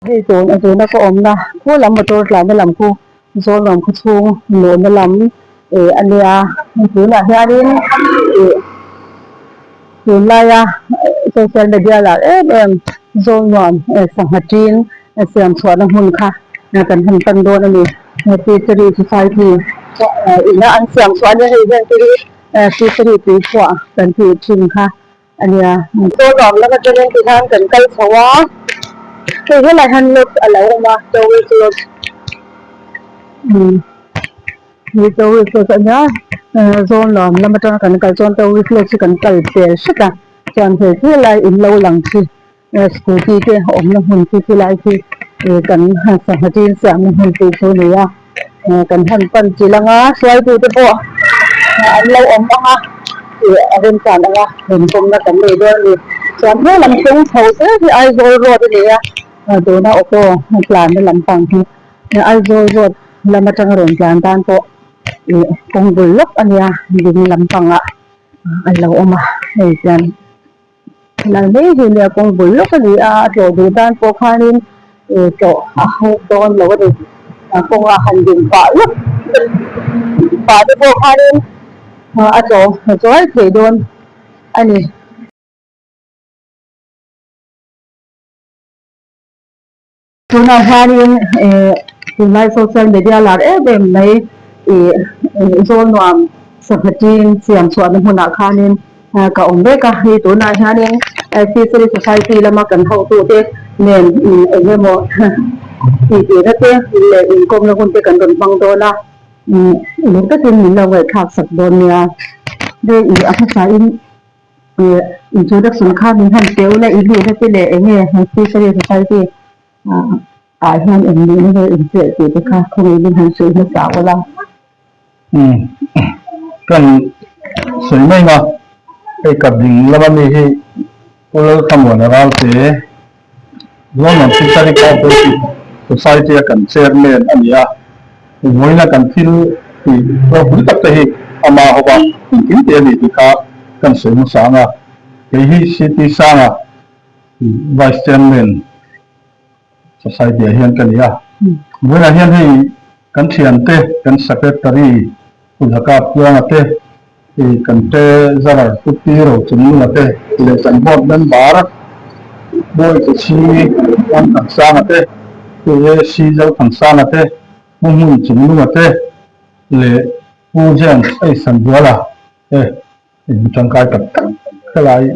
Hei tun a tuna ka awmna khu lam motor tlanna lam khu Zawlnuam khaw chhung luhna lam ih a nia tunah hianin ih tunlaia social media lar em em Zawlnuam sangha ṭin siam chhuahna hmun kha kan han pan dawn a ni Fishery Society ina an siam chhuah a nia hei hian te hi Fishery tuikhuah kan tih ṭhin kha. A nia, Zawlnuam lam atangin ti hian kan kal chho a, hei helai hian lodge a lo awm a, tourist lodge umm hei tourist lodge a nia, Zawlnuam lam atanga kan kal chuan tourist lodge hi kan kal pel hret a, chuan hei helai in lo lang khi scooty te awmna hmun khi khilai khi kan sangha tin siamna hmun tih chu a ni a. Kan han pan chilh ang a, hruaitute pawh an lo awm ang a, ih a remchan ang a, inkawmna kan nei dawn a ni. Chuan he lam kawng chho zel hi Aizawl road a ni a, tuna auto tlanna lampang hi Aizawl road lam atanga rawn tlan tan pawh ih kawng bul lawk a nia, ding lampangah a lo awm a, hei chuan. Helai mai hi nia kawng bul lawk a ni a, a tlawh duh tan pawh khanin ih tlawh a hauh dawn lo a ni. A kawnga han ding pah lawk pah te pawh khanin a tlawh zuai thei dawn a ni. Tunah hianin eh tunlai social media lar em em mai ih Zawlnuam sangha tin siam chhuahna hmunah khanin ka awm vek a, hei tunah hianin Fishery Society lama kan hotute nen eng emaw tihtirna te leh inkawmna hun te kan rawn hmang dawn a, uluk takin min lo ngaihthlak sak dawn nia. Hei ih a hmasain. Introduction kha min han pe ula i hlihna te leh eng nge han Fishery Society ah hian eng nihna nge in chelh tih te kha khawngaih min han sawi hmasa ula. Umm kan sawi mai nga hei ka ding lama mi hi Pu Lalthamuana Ralte Zawlnuam Fishery Cooperative Society a kan chairman a ni a, vawiina kan thil tih ropui tak te hi ama hova engkim tih a ni tih kha kan sawi hmasa ang a, kei hi CT Sanga Vice Chairman Society ah hian ka ni a, vawiinah hian hei kan thiante kan Secretary Pu Zaka Tluanga te, i kan Treasurer Pu Pi Rochungnunga te leh kan Board Member Bawi Kuchi Ramthansanga te, Pu AC Zothansanga te, Pu Hmun Chungnunga te leh Pu James Eisanzuala te in tangkai tak tak helai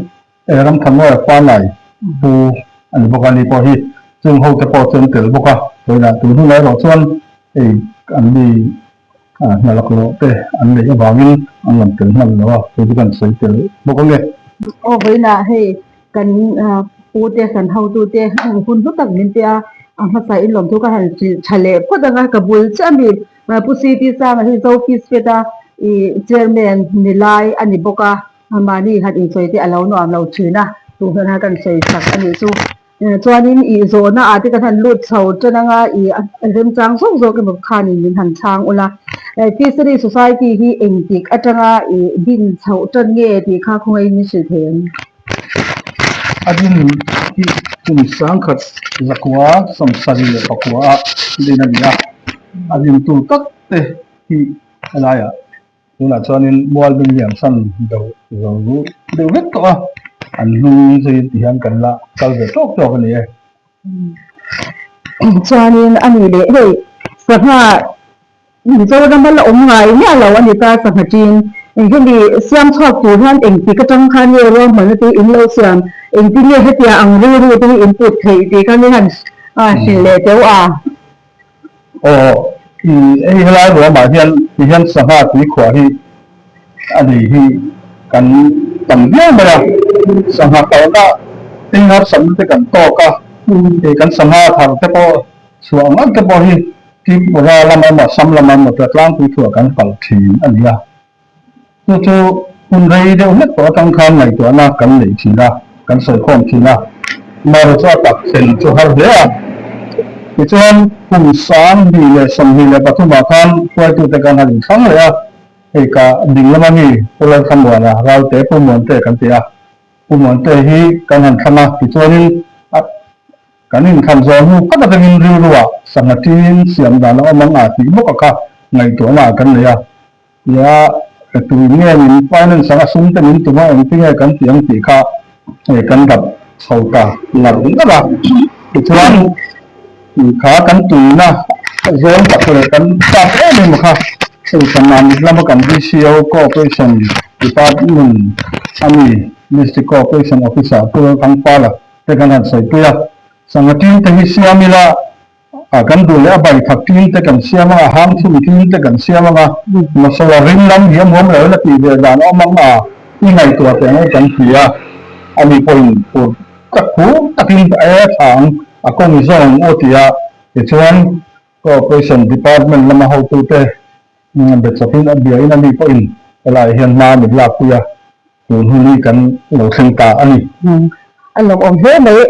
Ramthanmawia Fanai Pu a ni bawk a, ni pawh hi chung ho te pawh chu an tel bawk a, vawiinah tun hunah erawh chuan hei an mi hna laklawh te an neih avangin an rawn tel hman lo a, chu chu kan sawi tel bawk ange. Aw vawiinah hei kan pu te kan hotu te hun hlu tak min pe a, a hmasa in lawmthu ka han hrilh tha leh phawt ang a, ka bul chiah a mi Pu CT Sanga hi Zofis Fed a ih chairman ni lai a ni bawk a. Mahni han insawi te a lo nuam lo thin a, tu hmel kha kan sawi chak a nih chu. Chuanin ih zawhna ah te kan han lut chho tan anga ih remchang zawk zawk emaw khanin min han chhang ula. Fishery Society hi engtik atanga ih din chhoh tan nge tih kha khawngaihin min hrilh thei ang. A din hi kum sangkhat zakua 74 ah din a ni a, a dintu tak te hi helaiah Tunah chuanin mual bing lian san deuh zo deuh vek tawh a, an hnung zui ti hian kan la kal ve tawk tawk a ni e. Chuanin a nih leh hei sangha Mizoram a la awm ngai miah lo a ni ta sangha ṭin hemi siam chhuak tur hian engtik atang khan nge ruahmanna te in lo siam engtin nge hetia ang rilru te hi in put theih tih kha mi han hrilh leh teuh a. Aw, i hei helai ruamah hian ti hian sangha tuikhuah hi a nei hi kan tam viau mai a, sangha kalna eng harsatna te kan tawk a, hei kan sangha thar te pawh chhuah ang ang te pawh hi Tripura lama emaw Assam lama emaw tia tlangpui thuah kan kal thin a ni a. Chu chu hun rei deuh hlek tawh atang khan ngaihtuahna kan neih thin a, kan sawikhawm thin a. Amaherawhchu chu a tak thlen chu har hle a. Tichuan, kum 2023 ah khan hruaitute kan han inthlang leh a, hei ka ding lama mi Pu Lalthlamuana Ralte Pu Muante kan ti a. Pu Muante hi kan han thlang a, tichuanin a. Kan inthlan zawh hnu phawt atangin rilruah sangha ṭin siam dan a awm ang a tih bawk a kha ngaihtuahna ah kan nei a. Nia, tuin nge min finance ang a sum te min tum a engtinge kan tih ang tih kha kan dap chho ta ngar ngar a. Tichuan kha kan tuina zawng tak leh kan chak em em kha hei Sanamit lama kan DCO Cooperation Department a mi District Cooperation Officer Pu Lalthangpala te kan han sawipui a. Sangha tin te hi siam ila A kan duh leh a bai thak tin te kan siam ang a, hang thum tin te kan siam ang a, masala ring lam hiam huam lo in a tih ve dan a awm ang a, i ngaihtuah teh ang kan ti a, ani pawhin phur tak phur takin a e thla ang, a kawng i zawng ang u a ti a, tichuan Cooperation Department lama hotute be chawpin a bia in ani pawhin helaiah hian hma min lakpui a. Tun hun hi kan lo thleng ta a ni. A lawmawm hle mai,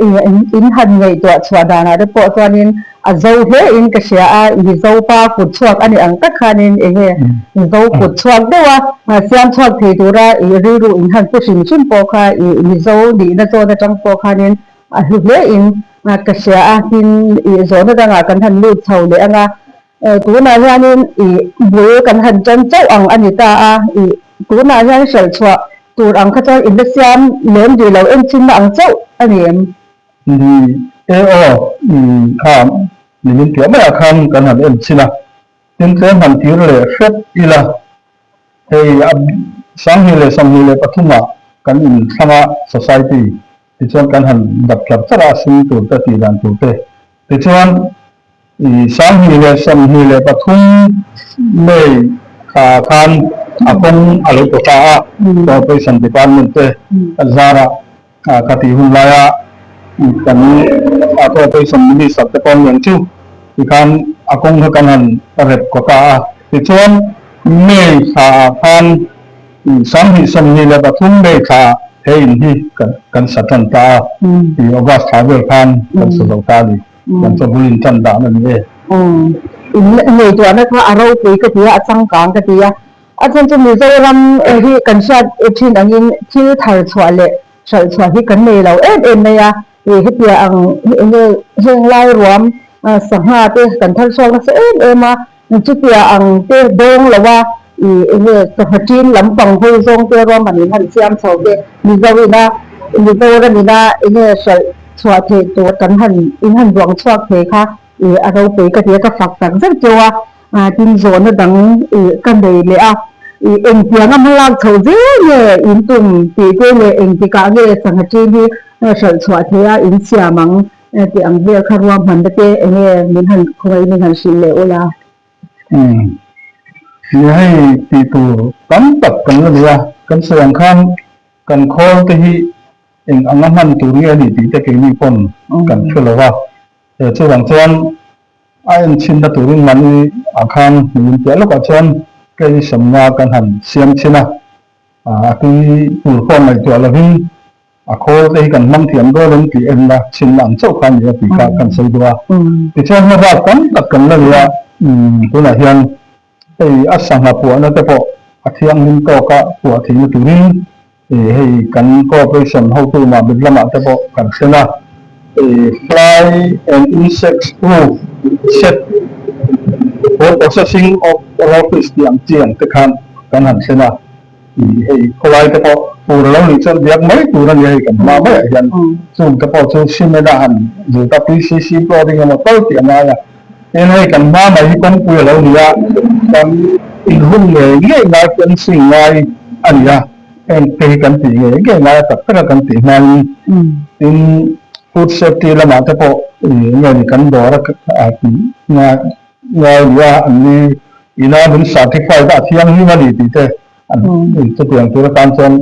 in han ngaihtuah chhuah danah te pawh chuanin a zo hle in ka hria a, Mizo pa kut chhuak a ni ang tak khanin eng nge Mizo kut chhuak deuh a siam chhuak thei tura i rilru in han pu hrim hrim pawh kha i Mizo nihna zawn atang pawh khanin a hlu hle in ka hria a, tin i zawhna dangah kan han lut chho leh ang a. Tunah hianin i bul kan han tan chauh ang a ni ta a, i tunah hian hralh chhuah tur ang kha chuan in la siam lem duh lo enchinna ang chauh a ni em? Ni e aw, i kha nimin piah maiah khan kan han enchin a, tin tlem han tir leh hrep ila, hei a 2023 ah kan inthlanga society tichuan kan han dap tlar tlar a, a sum tur te tih dan tur te tichuan I 2023 May thla khan a kawng a lo tawh ta a, Corporation Department te zarah ka tih hun laia kan Corporation Minister te pawh an lian chu tikhan a kawng kha kan han rep kaw ta a. Tichuan May thla ah khan 2023 May thla ah he in hi kan sa tan ta a, i August thla vel khan kan sa zo ta a ni. Kan chu bul in tan dan a ni e. Umm in ngaihtuahna kha a ropui ka ti a, a changkang ka ti a. A chhan chu Mizoram hi kan hriat thin angin thil thar chhuah leh hralh chhuah hi kan nei lo em em mai a. Ih hetia ang enge heng lai ruam sangha te kan thar chhuak nasa em em a. Chutia ang te dawng lo a ih enge sangha ṭin lampang hawi zawng te ruahman in han siam chho te Mizo ina Mizoram ina enge hralh chhuah theih tur kan han in han duang chhuak thei kha ih a ropui ka ti a ka fak tak zet cheu a tin zawhna dang ih ka nei leh a ih engtiang a hmalak chho zel nge in tum tih te leh engtikah nge sangha ṭin hi hralh chhuah theih a in siam ang Tih ang vel kha ruahmanna te eng nge min han khawngaih min han hrilh leh ula? Umm. Ni hei tih tur tam tak kan la nei a, kan sawi ang khan kan khawl te hi eng anga hman tur nge a nih tih te keini pawn kan hre lo va, chuvang chuan a enchhinna turin mahni ah khan min piah lawkah chuan kei sawmna kan han siam chhin a, a tui tur pawh ngaihtuah lovin A khawl te hi kan hmang thiam dawn em tih enna chhinna ang chauh kha a ni a tih kha kan sawi duh a. Tichuan hmabak tam tak kan la nei a, tunah hian hei a sangha puahna te pawh a thianghlim tawka puah theihna turin hei kan cooperation hotu Mahmit lamah te pawh kan thlen a, fly and insects proof shed for processing of raw fish tih ang chi ang te khan kan han thlen a. Hei khawlai te pawh tur a lo nih chuan biak mai tur a ni a, hei kan hma maiah hian chung te pawh chu cement a han zut a, PCC flooring emaw tal tih a ngai a, tin hei kan hma mai hi kawngpui a lo ni a, kan inhung ngei ngei ngai fencing ngai a ni a, heng te hi kan tih ngei ngei ngai a tak tak a kan tih hmain tin food safety lamah te pawh eng nge ni kan dawr a tih ngai ngai a ni a, an ni Ina min certified a thianghlim a ni tih te an chutiang tur atan chuan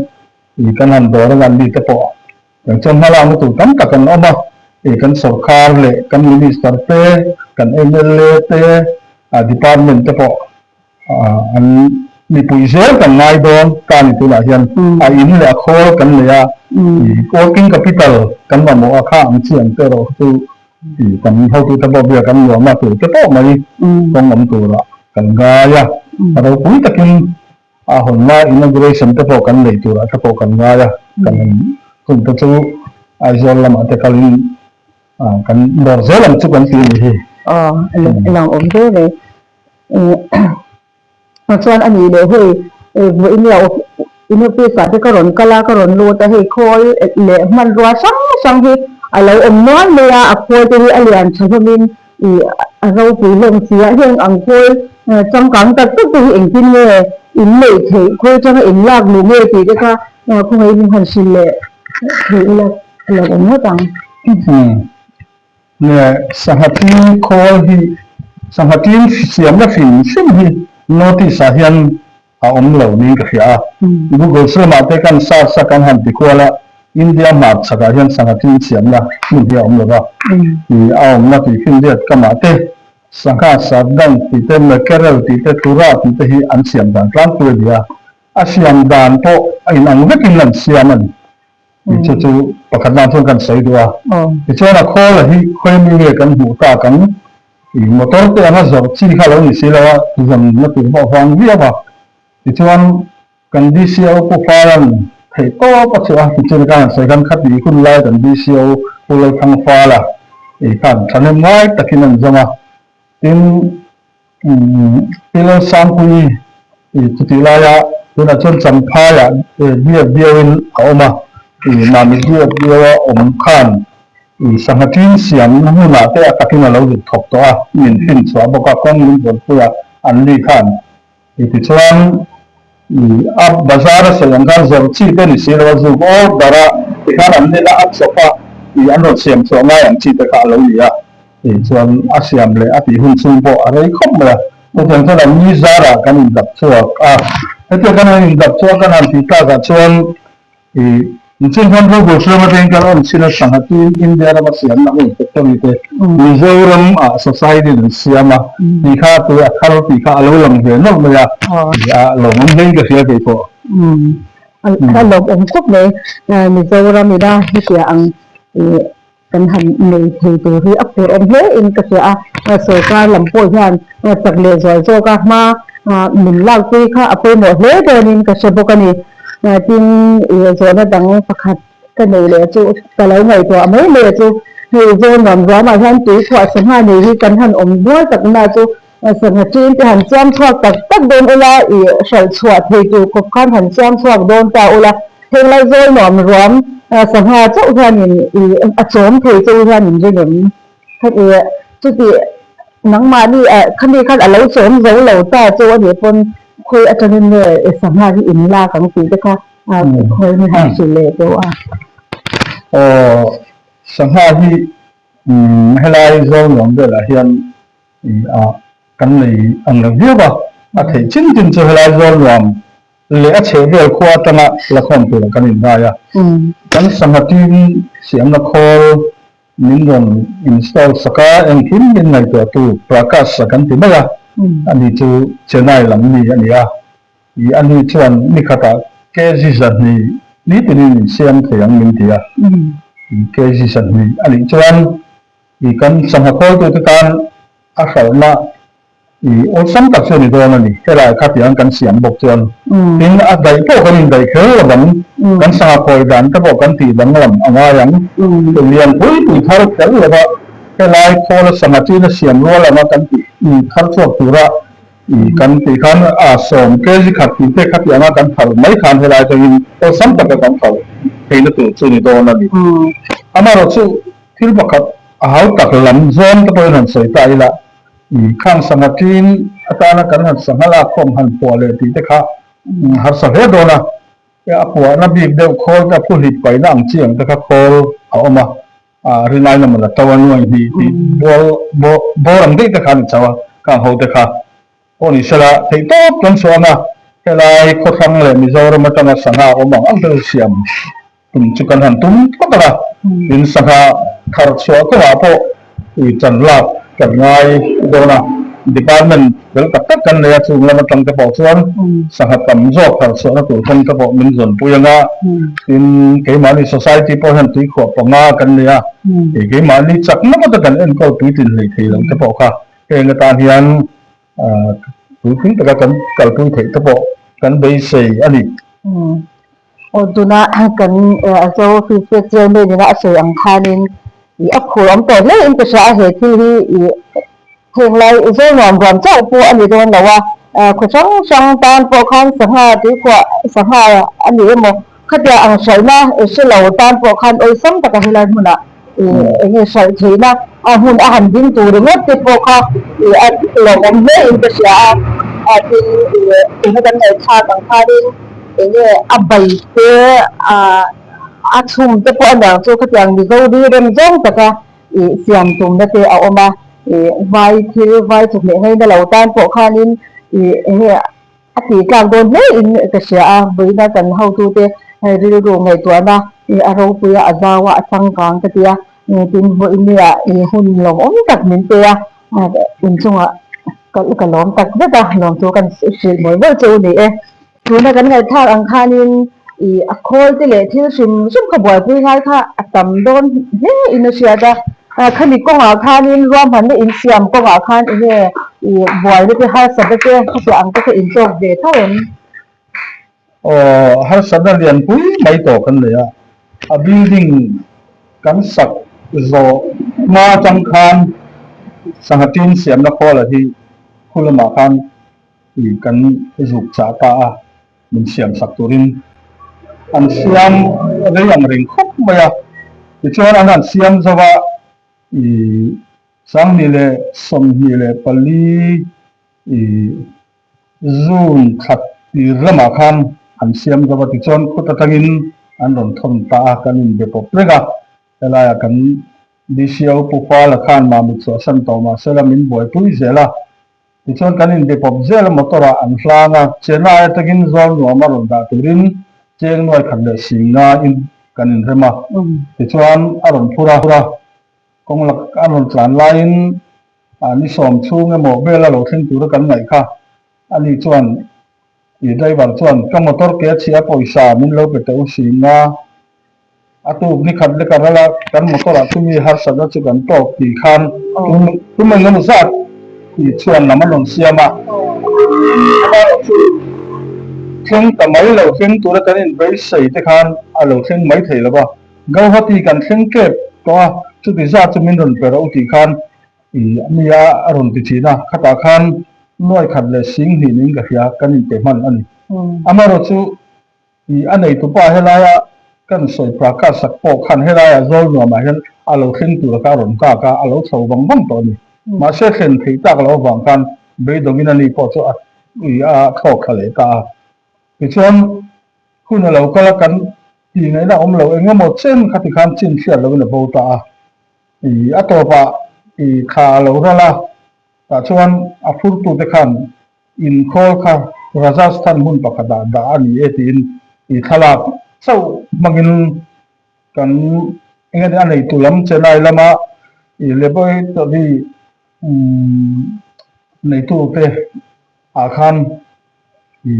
ih kan han dawr a, an mi te pawh kan chuan hmalakna tur tam tak an awm a, ih kan sorkar leh kan minister te, kan mla te, department te pawh an mipui zel kan ngai dawn ta a ni tunah hian a in leh a khawl kan nei a, ih working capital kan mamawh a kha ang chi ang te erawh kha chu Kan hotute pawh biak an nuam a, turte pawh mai kawng awm turah kan ngai a, a ropui takin a hawnna inauguration te pawh kan nei turah te pawh kan ngai a, kan hun te chu Aizawl lamah te kalin Kan dawr zel ang chu kan ti a ni hi. Aw, a lang awm ve ve. Chuan a nih leh hei vawiin nia in office ah te ka rawn kal a, ka rawn lut a, hei khawl leh hmanrua hrang hrang hi a lo awm nual mai a, a khawl te hi a lian tha hlawmin ih a ropui hlawm si a, heng ang khawl changkang tak tak te hi engtin nge in neih theih, khawl atanga in lak luh nge tih te kha khawngaihin min han hrilh leh theih ila a lo awm ngawt ang. Nge sangha tin khawl hi sangha tin siamna hrim hrim hi notice ah hian a awm lo niin ka hria a. Google lamah te kan search a kan han ti kual a, India hmar chhakah hian sangha tin siamna hmun hi a awm lo va. Ih a awmna tih finriat kamah te sangha sardine tih te mackerel tih te tura tih te hi an siam dan tlangpui a ni a. A siam dan pawh a inang vekin an siam a ni. Chu chu pakhat nan chuan kan sawi duh a. Tichuan a khawl a hi khawi mi nge kan hmuh tak ang? Ih motor te anga zawrh chi kha lo ni si lo a, zawn na tur pawh a vang viau a. Tichuan kan DCO Pu Faran theih tawp a chhuah a, tichuan ka han sawi khan khati hun lai kan DCO Pu Lalthang Fala ih khan thahnem ngai takin an zawng a. Tin, Pi Lalsangpuii i chutih laia tunah chuan Champhaiah biak biauin a awm a, i mahni biak biaua awm khan i sangha ṭin siamna hmunah te a takin a lo zuk thawk tawh a, min fin chhuah bawk a, kawng min buanpui a an ni khan i tichuan I a bazar a sawi ang khan zawrh chi te ni si lo a, zuk order a tikhan an nena a chawp a, i an rawn siam chhuah ngai ang chi te kha a lo ni a, i chuan a siam leh a tih hun chhung pawh a rei khawp mai a, chutiang chuan an ni zarah kan indap chhuak a, hetiang kan han indap chhuak kan han tih tlakah chuan I nichin khan Google hriam atangin kan awm chin a sangha tin India rama siamna hmun factory te Mizoram ah society in an siam a tih kha tui a thar tih kha a lo lang ve nawlh mai a tih a lawmawm hlein ka hria kei pawh. A lawmawm khawp mai Mizoram ina hetiang ang Kan han nei thei tur hi a phur awm hle in ka hria a, sorkar lam pawh hian chak leh zual zawk a hma min lakpui kha a pawimawh hle dawnin ka hre bawk a ni. Tin, zawhna dang pakhat ka nei leh chu ka lo ngaihtuah mai mai chu hei Zawlnuam ruamah hian tuikhuah sangha nei hi kan han awm bual tak na chu sangha ṭin te han siam chhuak tak tak dawn ula i hralh chhuah thei tur khawp khan han siam chhuak dawn ta ula Heng lai zawl nuam ruam sangha chauh hianin i a chawm thei cheu hian in ring em? Kha i chuti nangmahni khami khan a lo chawm zo lo ta chu a nih pawn khawi atangin nge i sangha hi in lak ang tih te kha khawi mi han hrilh leh deuh a. Aw sangha hi helai zawl nuam velah hian i a kan nei ang lo viau a, a theih chin chin chu helai zawl nuam leh a chheh vel khua atanga lakhawm turah kan inngai a. Kan sangha tin siamna khawl min rawn install sak a, engkim min ngaihtuahtu Prakash-a kan ti mai a, ani chu Chennai lam mi a ni a. Ih ani chuan ni khatah kg 200 nitinin min siam thei ang min ti a. Kg 200 a nih chuan ih kan sangha khawltute tan a hralhna I awlsam tak chu a ni dawn a ni. Helai kha tiang kan siam bawk chuan tin a daih pawh kan indaih kher lo ang. Kan sangha khawi dan te pawh kan tih danglam a ngai ang. Lian pui pui thar kher lo va helai khawla sangha chin a siam rual anga kan tih thar chhuak tura i kan tih khan a 10 kg khat tih te kha tih anga kan phalh mai khan helai atangin awlsam taka kan phalh theihna tur chu a ni dawn a ni. Amaherawhchu thil pakhat a hau tak lam zawn te pawhin han sawi ta ila. I khang sangha ṭin atana kan han sangha lak khawm han puah leh tih te kha harsa hle dawn a, a puahna bik deuh khawl te a phuhlip paihna ang chi ang te kha khawl a awm a, a rinai lamah la to a nuai hnih tih bual bawr ang daih te kha a ni chauh a, khang ho te kha pawh ni sela theih tawp kan chhuah ang a, helai khawthlang leh Mizoram atanga sangha a awm ang ang te chu siam Tum chu kan han tum phawt ang a, tin sangha thar chhuah kawngah pawh ui chan lak kan ngai dawn a, department fel tak tak kan nei a, chung lam atang te pawh chuan sangha tam zawk thar chhuahna tur kawng te pawh min zawnpui ang a, tin keimahni society pawh hian tuikhuah panga kan nei a, keimahni chakna ngawta kan enkawl puitlin hlei thei lo te pawh kha heng atan hian puitling taka kan kalpui theih te pawh kan beisei a ni. Aw tuna kan Zo Office te chairman ina a sawi ang khanin Ih a phur awm tawh hle in ka hria a, he thil hi ih heng lai Zawlnuam ruam chauh pawh a ni dawn lo a, khaw hrang hrang tan pawh khan sangha tuikhuah sangha a ni emaw khatia ang hralhna hre lo tan pawh khan awlsam taka helai hmunah ih eng nge hralh theihna a hmun a han ding tur ringawt te pawh kha ih a lawmawm hle in ka hria a, tin ih tuna kan ngaihthlak ang khanin eng nge a bai te ah. A chhung te pawh a niang chu khatiang Mizo ri rem zawng taka ih siam tumna te a awm a, ih vai thil vai chawhmeh ngaina lo tan pawh khanin ih eng nge a tih tlak dawn hle in ka hria a, vawiina kan hotute hei rilru ngaihtuahna ih a ropui a, a zau a, a changkang ka ti a, tin vawinia ih hun lawmawm tak min pe a, inchungah ka lawm tak zet a, lawm chu kan hrilh mawlh mawlh chu ni e. Tuna kan ngaihthlak ang khanin ih a khawl te leh thil hrim hrim kha buaipui ngai kha a tam dawn hle in a hriat a, khami kawngah khanin ruahmanna insiam kawngah khan eng nge ih buaina te harsatna te khatiang ang te kha intawk ve tho em? Aw harsatna lianpui mai tawh kan nei a, a building kan sak zawh hma atang khan sangha tin siamna khawla hi khu lamah khan Ih kan zuk chah ta a, min siam sak turin an siam rei ang reng khawp mai a. Tichuan an han siam zo a, ih 2024 ih June thla tir lamah khan an siam zo a, tichuan khut atangin an rawn thawn ta a, kan inbe pawp reng a. Helaiah kan DCO Pu Fala khan Mamit chhuahsan tawh mahsela min buaipui zel a. Tichuan kan inbe pawp zel a motor ah an hlang a, Chennai atangin zawl nuam a rawn dah turin cheng nuai khat leh sing nga in kan inrem a. Tichuan a rawn phur a, kawng lak a rawn tlan laiin ni sawm chhung emaw vel a lo thleng tura kan ngaih kha. Ani chuan i driver chuan ka motor ke a chhia pawisa min lo pe teh u sing nga. A tuk ni khat lek a ral a, kan motor ah chumi harsatna chu kan tawk tih khan tum eng emaw zat tih chuan lam an rawn siam a. Amaherawh chu thleng ta mai lo, thleng tura kan inbeisei te khan a lo thleng mai thei lo va. Gauhati kan thleng tep tawh a, chuti zat chu min rawn pe rawh u tih khan ih mi a a rawn ti thin a, khatah khan nuai khat leh sing hnih niin ka hria, kan inpe hman a ni. Amaherawh chu Ih a neitupa helaia kan sawi Prakash sak pawh khan helaia zawl nuamah hian a lo thleng tur kha a rawn kak a, a lo chho vang vang tawh a ni. Mahse thlen theih tak loh avang khan beidawngin ani pawh chu a ih a thlawk thla leh ta a. Tichuan hun a lo kal a, kan tih ngaihna awm lo eng emaw chen kha tikhan chin hriat loin a bo ta a. Ih a tawpah ih thla a lo ral a, tah chuan a phurtute khan Inkhawl kha Rajasthan hmun pakhatah dah a ni e tiin i thlalak chauh hmangin kan eng emaw a neitu lam Chennai lama i laboratory neitute ah khan i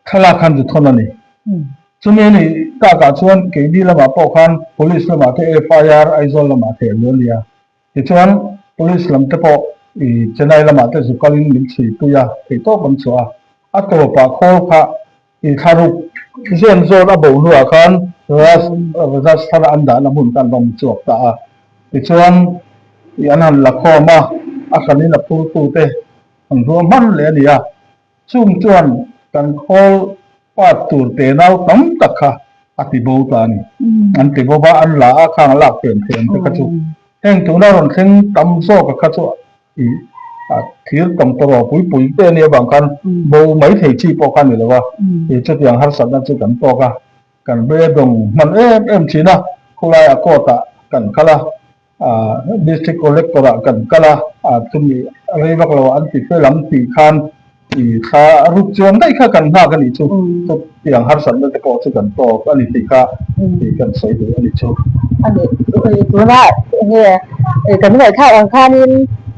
thlalak khan zu thawn a ni. Chumi a nih takah chuan keini lamah pawh khan Police lamah te FIR Aizawl lamah theh luh a ni a. Tichuan, Police lam te pawh i Chennai lamah te zu kalin min chhuipui a, theihtawp an chhuah a. A tawpah khawl kha i thlaruk zen zawn a bo hnuah khan Rajasthan a an dahna hmun kha an rawn chhuak ta a. Tichuan, i an han la khawm a, a hranin a phurtute an ruahman leh a ni a. Chung chuan kan khawl part tur tenau tam tak kha a ti bo ta a ni. An ti bo va, an la a, khang a lak pen theih ang te kha chu. Heng tuna rawn thleng tam zawk a kha chu ih a thir tam tawraw pui pui te a nih avang khan bo mai thei chi pawh kha a ni lo a, ih chutiang harsatna chu kan tawk a, kan beidawng hman em em thin a, khulaiah court ah kan kal a. District Collector ah kan kal a, chumi rei vak lo an ti fel ang tih khan i thla ruk chuang daih kha kan nghak a nih chu, chutiang harsatna te pawh chu kan tawk a ni tih kha tih kan sawi duh a ni chu. A ni, tuna enge kan ngaihthlak ang khanin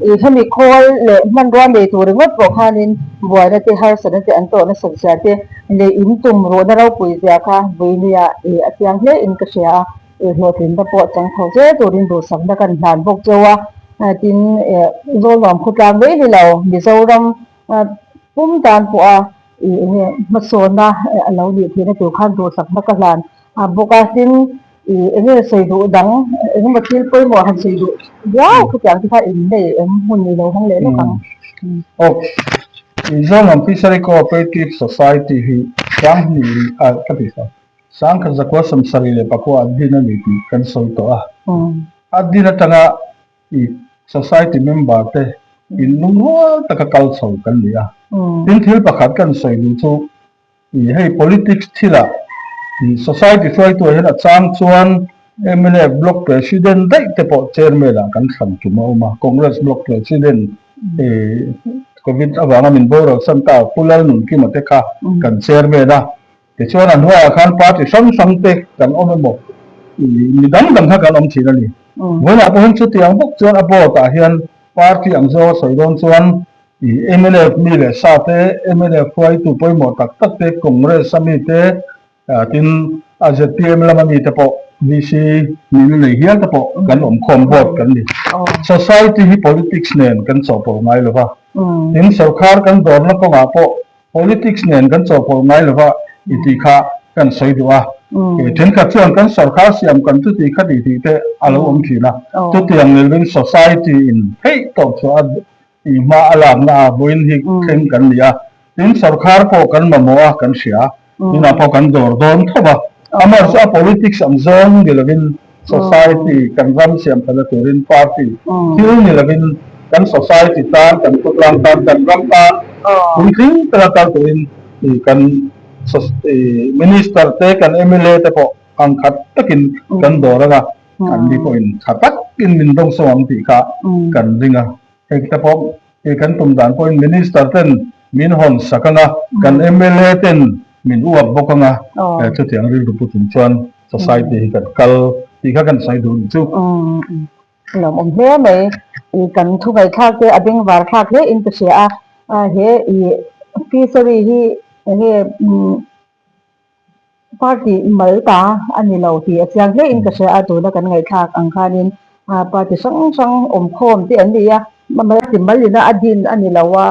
i hemi khawl leh hmanrua nei tur ringawt pawh khanin buaina te harsatna te an tawh nasat zia te leh in tum ruhna ropui zia kha vawinia i a chiang hle in ka hria a. Hlawhtlinna pawh chang tho zel turin duhsakna kan hlan bawk cheu a, tin Zawlnuam khawtlang mai ni lo Mizoram pum tan pawha ih enge hmasawnna a lo nih theihna tur khan duhsakna ka hlan bawk a, tin Ih eng nge sawi duh dang eng emaw thil pawimawh han sawi duh viau khutiang te kha in nei em hmun i lo hawng leh lawk ang. Aw Mizoram Fishery Cooperative Society hi Sanghnih ah ka tih sa Sangkhat zakua sawmsarih leh pakua a din a ni tih kan sawi tawh a. A din atanga i society member te in lungrual taka kal chho kan ni a. Tin thil pakhat kan sawi duh chu i hei politics thilah i society hruaituah hian a chang chuan mnf block president daih te pawh chairman ah kan thlan tum a awm a. Congress block president i covid avanga min boral san ta Pu Lalnunkima te kha kan chairman a. Tichuan a hnuaiah khan party hrang hrang te kan awm emaw mi dang dang kha kan awm thin a ni. Vawiinah pawh hian chutiang bawk chuan a board ah hian party ang zawnga sawi dawn chuan ih mnf mi leh sa te, mnf hruaitu pawimawh tak tak te, Congress a mi te, tin a zpm lama mi te pawh VC nihna nei hial te pawh kan awm khawm board kan ni. Society hi politics nen kan chawhpawlh ngai lo va, tin sorkar kan dawrna kawngah pawh Politics nen kan chawhpawlh ngai lova i tih kha kan sawi duh a. Thenkhat chuan kan sorkar siam kan chuti kha tih tih te a lo awm thin a. Chutiang nilvin society in theih tawp chu a i hma a lakna a vawiin hi thleng kan ni a. Tin sorkar pawh kan mamawh a kan hria. Tunah pawh kan dawr dawn tho va. Amaherawhchu a politics ang zawng ni lovin society kan ram siam thana turin party thil ni lovin kan society tan, kan khawtlang tan, kan ram tan puitling taka kal turin kan minister te, kan mla te pawh ang khat takin kan dawr anga an ni pawhin tha takin min dawngsawm ang tih kha kan ring a. Heng te pawh Hei kan tum dan pawhin Minister ten min hawn sak anga, kan mla ten min uap bawk anga, chutiang rilru pu chung chuan society hi kan kal tih kha kan sawi duh ni chu. Lawmawm hle mai. I kan thu ngaihthlak te a bengvar thlak hle in ka hria a, he i fishery hi enge Party mal ta a ni lo tih a chiang hle in ka hria a, tuna kan ngaihthlak ang khanin party hrang hrang awmkhawm te an ni a, party mal ina a din a ni lo a,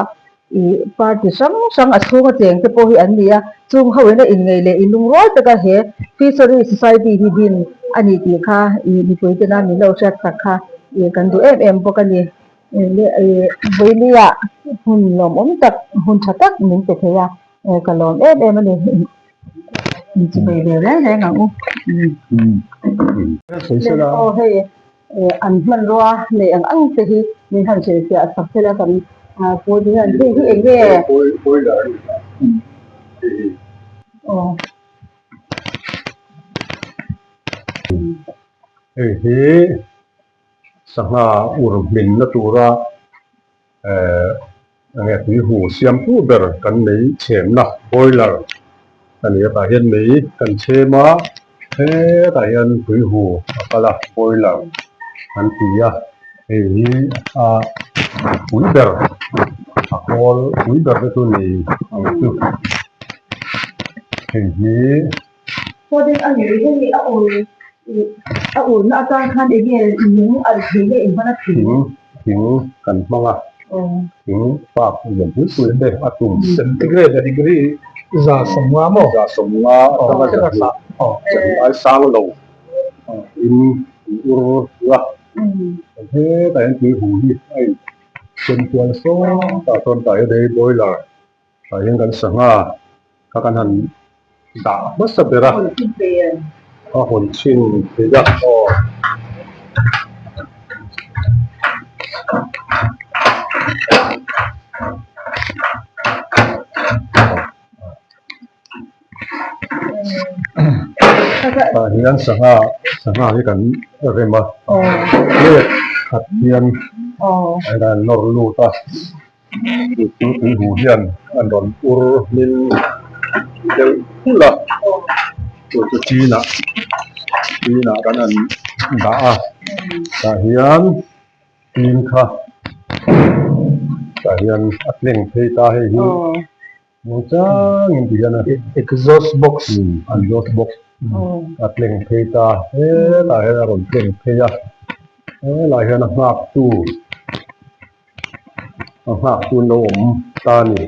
ih party hrang hrang a chhunga cheng te pawh hi an ni a, chung ho ina inngeih leh inlungrual taka he Fishery Society hi din a ni tih kha ih mipui tena min lo hriat sak kha ih kan duh em em bawk a ni. Vawinia hun lawmawm tak hun tha tak min pe thei a. Aw ka lawm em em a ni. In chi bei ve reng reng ang u. Aw hei an hmanrua nei ang ang te hi min han hrilhfiah sak thil a kan pu te hian hei hi eng nge? Aw. Hei hi sangha ur hminna tura Enge tuihu siamtu ber kan mei chhemna boiler a ni a tah hian mei kan chhem a hetah hian tuihu a kal a boiler an ti a hei hi a pui ber a khawl pui ber te chu ni ang chu hei hi. Chuanin a ngei hei a ur a urna atang khan eng nge lung alh thei nge in hman a thing. Thing thing kan hmang a thing park lian pui pui te a tum. Centigrade a degree 150 maw? 150 atanga zahnih zahnih ai sang lo in an ur a hetah hian tui hu hi a in chen kual sawn tah chuan tah hian hei boiler Tah hian kan sangha kha kan han dah hmasa ber a, a hawn chhin thei a aw. Tah hian sangha sangha hi kan rem a, plate khat hian a hian nawr lut a. Chu chu tuihu hian an rawn ur hmin deuh phulh a, chu chu chinah chinah kan han dah a, tah hian tin kha tah hian a tleng phei ta hei hi muangchangin ti hian a exhaust box exhaust box a tleng phei ta helaiah hian a rawn tleng phei a helaiah hian a nghak tu. A nghak chu an lo awm ta a ni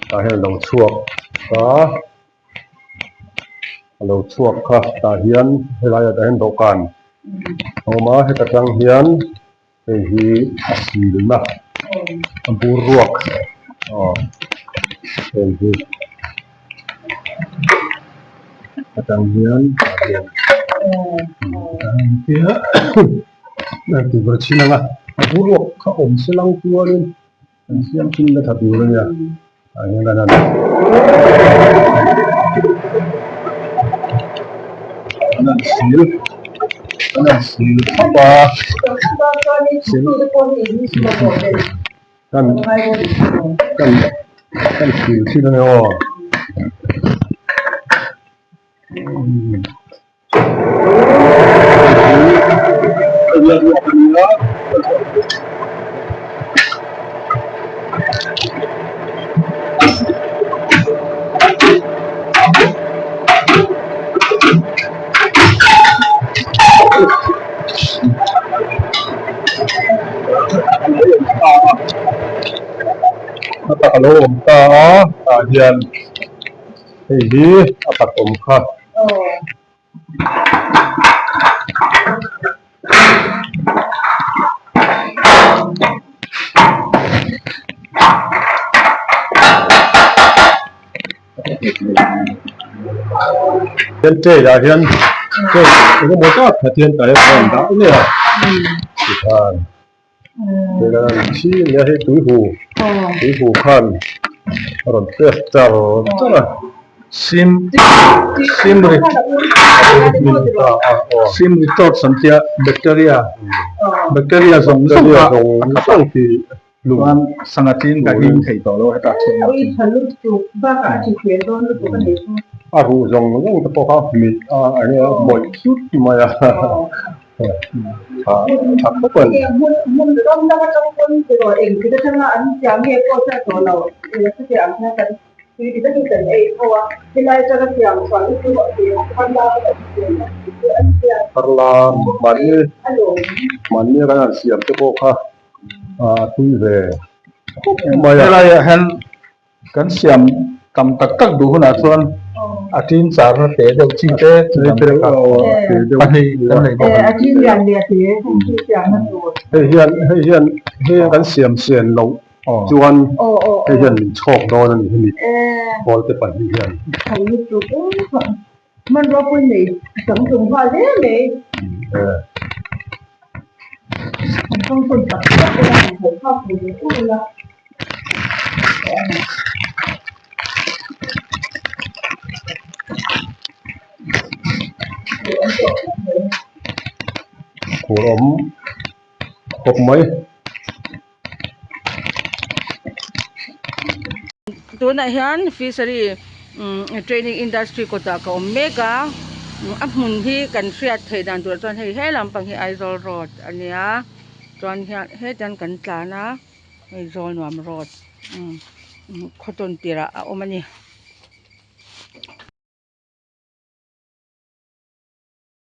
tah hian a lo chhuak ta. a lo chhuak kha tah hian helai ah hian dawhkan a awm a heta tang hian hei hi a silna a bur ruak aw heng hi atang hian tah hian tukverh chhin ang a a bur ruak kha awm se lang chuanin. An siam thin la tha tur a nia tah hian an han an han sil an han sil khawp a kan kan kan sil thin a ni aw. A lo awm ta a tah hian hei hi a khat awm kha. Hian tray ah hian tray eng emaw zat khat hian tah hian a rawn dah nia tikhan Chhing nia hei tuihu tuihu khan a rawn test char char a. Sim sim ri sim ri tawt sam tia bacteria bacteria zawng zawng kha zawng zawng ti chuan sangha chin ka him thei tawh lo heta chhung ah chin. A ruh zawng zawng te pawh kha mit a enge a bawih hlut mai a. Tha khawp a ni. Parla mahni mahni kan han siam te pawh kha a tui ve khawp mai a. Helaiah hian Kan siam tam tak tak duh hunah chuan a tin charna te deuh chi te chu dang te kha pahnih kan nei bawk a ni. Hei hian hei hian hei kan siam sian loh chuan hei hian min chhawk dawn a ni hemi kawl te pahnih hian. Khur awm khawp mai. Tunah hian fishery training industry kawtah ka awm mek a a hmun hi kan hriat theih dan turah chuan hei he lampang hi Aizawl road a nia chuan hian hetiang kan tlan a. Hei Zawlnuam road khaw tawn tirah a awm a ni.